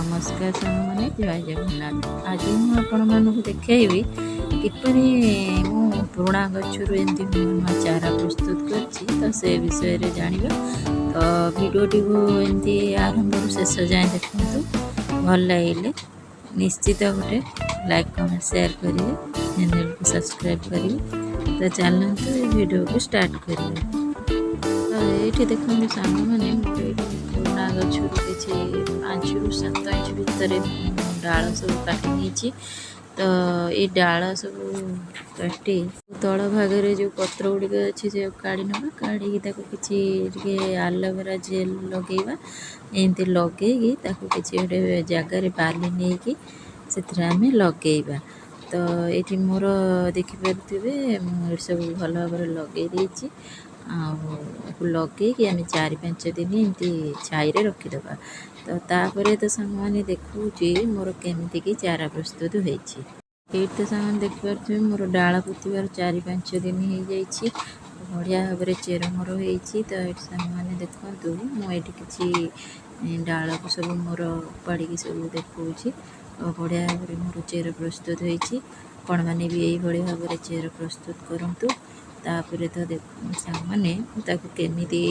ନମସ୍କାର ସାଙ୍ଗମାନେ, ଜୟ ଜଗନ୍ନାଥ। ଆଜି ମୁଁ ଆପଣମାନଙ୍କୁ ଦେଖାଇବି କିପରି ମୁଁ ପୁରୁଣା ଗଛରୁ ଏମିତି ନୂଆ ନୂଆ ଚାରା ପ୍ରସ୍ତୁତ କରିଛି। ତ ସେ ବିଷୟରେ ଜାଣିବା। ତ ଭିଡ଼ିଓଟିକୁ ଏମିତି ଆରମ୍ଭରୁ ଶେଷ ଯାଏଁ ଦେଖନ୍ତୁ। ଭଲ ଲାଗିଲେ ନିଶ୍ଚିତ ଗୋଟେ ଲାଇକ୍, କମେଣ୍ଟ, ସେୟାର କରିବେ, ଚ୍ୟାନେଲକୁ ସବସ୍କ୍ରାଇବ୍ କରିବେ। ତ ଚାଲନ୍ତୁ, ଏ ଭିଡ଼ିଓକୁ ଷ୍ଟାର୍ଟ କରିବା। ତ ଏଇଠି ଦେଖନ୍ତୁ ସାଙ୍ଗମାନେ, ମୋର ଏଇଠି ପୁରୁଣା ଗଛରୁ କିଛି 5ରୁ 7 ଇଞ୍ଚ ଭିତରେ ମୁଁ ଡାଳ ସବୁ କାଟି ନେଇଛି। ତ ଏଇ ଡାଳ ସବୁ କାଟି ତଳ ଭାଗରେ ଯେଉଁ ପତ୍ର ଗୁଡ଼ିକ ଅଛି, ସେ କାଢ଼ି ନେବା। କାଢ଼ିକି ତାକୁ କିଛି ଟିକେ ଆଲୋଭେରା ଜେଲ୍ ଲଗେଇବା। ଏମିତି ଲଗେଇକି ତାକୁ କିଛି ଗୋଟେ ଜାଗାରେ ବାଲି ନେଇକି ସେଥିରେ ଆମେ ଲଗେଇବା। ତ ଏଇଠି ମୋର ଦେଖିପାରୁଥିବେ, ମୁଁ ଏଠି ସବୁ ଭଲ ଭାବରେ ଲଗେଇ ଦେଇଛି। ଆଉ ଆକୁ ଲଗେଇକି ଆମେ 4-5 ଦିନ ଏମିତି ଛାଇରେ ରଖିଦେବା। ତ ତାପରେ ତ ସାଙ୍ଗମାନେ, ଦେଖାଉଛି ମୋର କେମିତିକି ଚାରା ପ୍ରସ୍ତୁତ ହେଇଛି। ଏଇଠି ତ ସାଙ୍ଗମାନେ ଦେଖିପାରୁଥିବେ, ମୋର ଡାଳ ପୋତିବାର 4-5 ଦିନ ହେଇଯାଇଛି। ବଢ଼ିଆ ଭାବରେ ଚେର ମୋର ହେଇଛି। ତ ଏଇଠି ସାଙ୍ଗମାନେ ଦେଖନ୍ତୁ, ମୁଁ ଏଇଠି କିଛି ଡାଳକୁ ସବୁ ମୋର ଉପାଡ଼ିକି ସବୁ ଦେଖାଉଛି। ବଢ଼ିଆ ଭାବରେ ମୋର ଚେର ପ୍ରସ୍ତୁତ ହେଇଛି। ଆପଣମାନେ ବି ଏଇଭଳି ଭାବରେ ଚେର ପ୍ରସ୍ତୁତ କରନ୍ତୁ। ତାପରେ ତ ଦେଖ ସାଙ୍ଗମାନେ, ମୁଁ ତାକୁ କେମିତି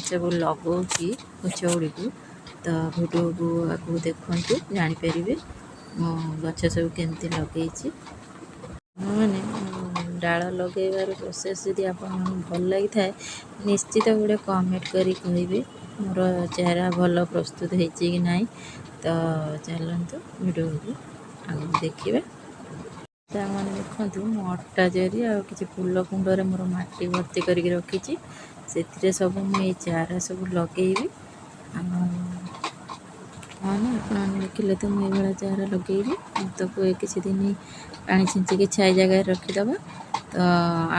ସବୁ ଲଗାଉଛି ଗଛ ଗୁଡ଼ିକୁ। ତ ଭିଡ଼ିଓକୁ ଆଗକୁ ଦେଖନ୍ତୁ, ଜାଣିପାରିବେ ମୁଁ ଗଛ ସବୁ କେମିତି ଲଗେଇଛି। ମାନେ ଡାଳ ଲଗେଇବାର ପ୍ରୋସେସ୍ ଯଦି ଆପଣମାନଙ୍କୁ ଭଲ ଲାଗିଥାଏ, ନିଶ୍ଚିତ ଗୋଟେ କମେଣ୍ଟ କରି କହିବେ ମୋର ଚାରା ଭଲ ପ୍ରସ୍ତୁତ ହେଇଛି କି ନାହିଁ। ତ ଚାଲନ୍ତୁ, ଭିଡ଼ିଓକୁ ଆଗକୁ ଦେଖିବା। ସାଙ୍ଗମାନେ ଦେଖନ୍ତୁ, ମୁଁ ଅଟା ଜରି ଆଉ କିଛି ଫୁଲ କୁଣ୍ଡରେ ମୋର ମାଟି ଭର୍ତ୍ତି କରିକି ରଖିଛି। ସେଥିରେ ସବୁ ମୁଁ ଏଇ ଚାରା ସବୁ ଲଗେଇବି। ଆଉ ମାନେ ଆପଣମାନେ ଦେଖିଲେ ତ, ମୁଁ ଏଇଭଳିଆ ଚାରା ଲଗେଇବି। ତାକୁ କିଛି ଦିନ ପାଣି ଛିଞ୍ଚିକି ଛାଇ ଜାଗାରେ ରଖିଦେବା। ତ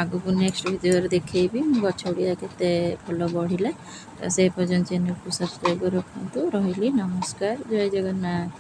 ଆଗକୁ ନେକ୍ସଟ ଭିଡ଼ିଓରେ ଦେଖେଇବି ମୁଁ ଗଛ ଗୁଡ଼ିକ କେତେ ଭଲ ବଢ଼ିଲା। ତ ସେ ପର୍ଯ୍ୟନ୍ତ ଚ୍ୟାନେଲକୁ ସବସ୍କ୍ରାଇବ୍ କରି ରଖନ୍ତୁ। ରହିଲି, ନମସ୍କାର, ଜୟ ଜଗନ୍ନାଥ।